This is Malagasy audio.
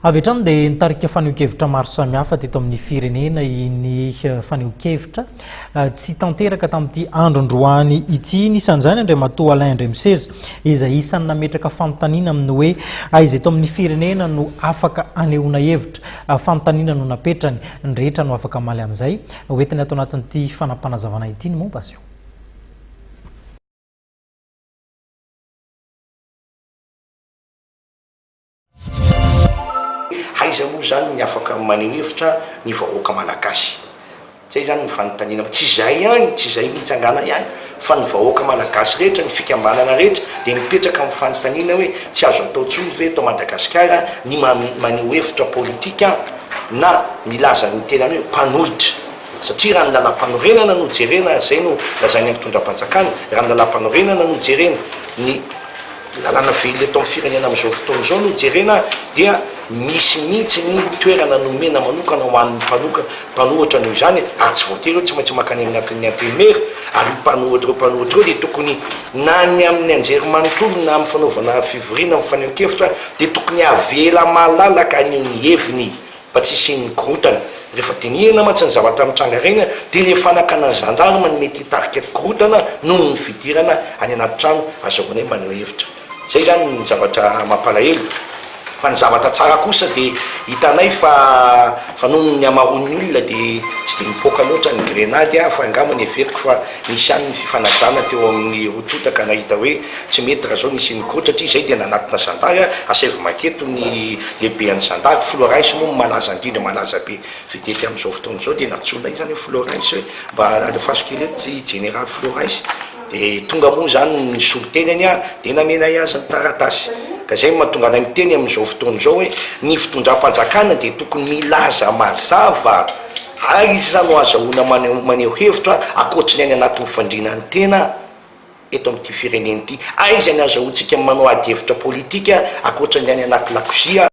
Avy hatrany dia nitarika fanehoan-kevitra maro samihafa teto amin'ny firenena iny fanehoan-kevitra tsy tanteraka tamin'ity androndroany ity. Nisan'izany Andriamatoa Alain Andriamiseza izay isan'ny nametraka fanontaniana amin'ny hoe aiza eto amin'ny firenena no afaka anehoana hevitra. Fanontaniana no napetrany, ny rehetra no afaka hamaly an'izay. Hoentiny ato anatin'ity fanapanazavana ity ny momba azy io. Aiza moa izany ny afaka maneho hevitra ny vahoaka malagasy? Zay izany ny fanontaniana, tsy izay ihany, tsy izay mitsangana ihany fa ny vahoaka malagasy rehetra, ny fikambanana rehetra dia mipetraka amin'ny fanontaniana hoe tsy azo atao intsony ve eto Madagasikara ny maneho hevitra politika na milaza ny tenany hoe mpanohitra? Satria raha ny lalampanorenana no jerena, izay no lazain'ny fitondram-panjakana, raha ny lalampanorenana no jerena, ny Lalàna velona eto amin'ny firenena amin'izao fotoana izao no jerena dia misy mihitsy ny toerana nomena manokana ho an'ny mpanoka mpanohitra noho izany ary tsy voatery hoe tsy maintsy mankany amin'ny anatin'ny antenimiera ary io mpanohitra ireo mpanohitra ireo dia tokony na ny amin'ny anjerimanontolo na amin'ny fanaovana fivoriana amin'ny fanehoan-kevitra dia tokony avela malalaka haneho ny heviny mba tsy hisian'ny korontana. Rehefa dinihina mantsy ny zavatra mitranga ireny dia ilay fanakanan'ny zandarma no mety hitarika korontana noho ny fidirana any anaty trano azahoanay maneho hevitra. Izay izany ny zavatra mampalahelo. Fa ny zavatra tsara kosa dia hitanay fa fa noho ny hamaroan'ny olona dia tsy dia nipoaka loatra ny grenady fa angamba ny heveriko fa nisy ihany ny fifanajana teo amin'ny roa tonta ka nahita hoe tsy mety raha izao nisy nikotra satria izay dia nanatona zandary asaivo manketo ny lehibean'ny zandary, Florens moa no malaza indrindra, malaza be vedety amin'izao fotoana izao dia nantsoinay izany hoe Florens hoe mba alefaso kely eto i jeneraly Florens dia tonga moa izany ny solontenany dia namenay azy ny taratasy ka izay no mahatonga anay miteny amin'izao fotoana izao hoe ny fitondram-panjakana dia tokony milaza mazava aiza no azahoana maneho hevitra ankoatry ny any anatin'ny fandriana ny tena eto amin'ity firenena ity. Aiza ny azahoantsika manao ady hevitra politika ankoatra ny any anaty lakozia?